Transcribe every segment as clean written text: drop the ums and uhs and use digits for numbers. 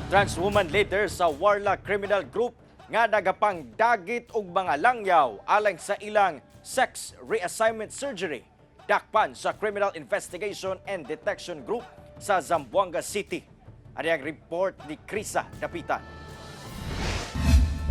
Trans woman leader sa Warla Criminal Group nga nagapang dagit og mga langyaw alang sa ilang sex reassignment surgery, dakpan sa Criminal Investigation and Detection Group sa Zamboanga City. Ani ang report ni Krisa Dapitan.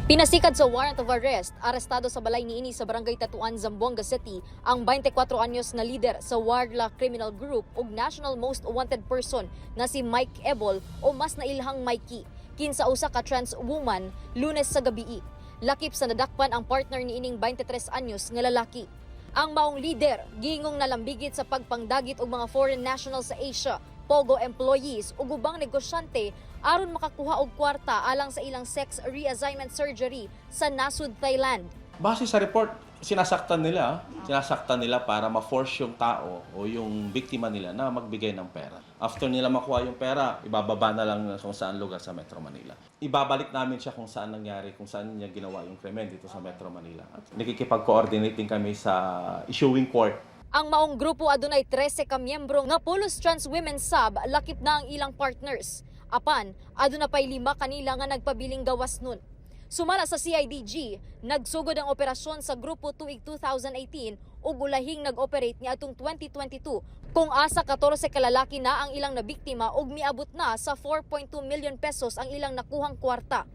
Pinasikad sa warrant of arrest, arestado sa balay niini sa Barangay Tatuan, Zamboanga City ang 24 anyos na leader sa Warla Criminal Group ug national most wanted person nga si Mike Ebol o mas nailhang Mikey, kinsa usa ka trans woman, Lunes sa gabii. Lakip sa nadakpan ang partner niining 23 anyos nga lalaki. Ang maong leader, giingong nalambigit sa pagpangdagit og mga foreign nationals sa Asia, POGO employees ug ubang negosyante aron makakuha og kwarta alang sa ilang sex reassignment surgery sa nasud Thailand. Base sa report, sinasaktan nila. Sinasaktan nila para ma-force yung tao o yung biktima nila na magbigay ng pera. After nila makuha yung pera, ibababa na lang kung saan lugar sa Metro Manila. Ibabalik namin siya kung saan nangyari, kung saan niya ginawa yung krimen dito sa Metro Manila. At nakikipag-coordinate din kami sa issuing court. Ang maong grupo adunay 13 ka miyembro nga pulos trans women sab, lakip na ang ilang partners. Apan, aduna pay lima kanila nga nagpabiling gawas nun. Sumala sa CIDG, nagsugod ang operasyon sa grupo tuig 2018 ug ulahing nag-operate niadtong 2022 kung asa 14 ka lalaki na ang ilang nabiktima ug miabot na sa 4.2 million pesos ang ilang nakuhang kwarta.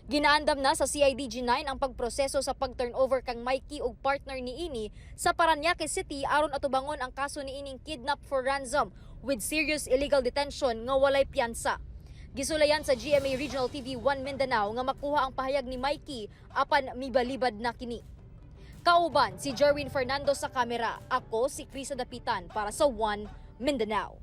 Ginaandam na sa CIDG 9 ang pagproseso sa pag-turnover kang Mikey ug partner niini sa Paranaque City aron atubangon ang kaso niining kidnap for ransom with serious illegal detention nga walay piyansa. Gisulayan sa GMA Regional TV 1 Mindanao nga makuha ang pahayag ni Mikey, apan mibalibad na kini. Kauban si Jerwin Fernando sa kamera. Ako si Krisa Dapitan para sa 1 Mindanao.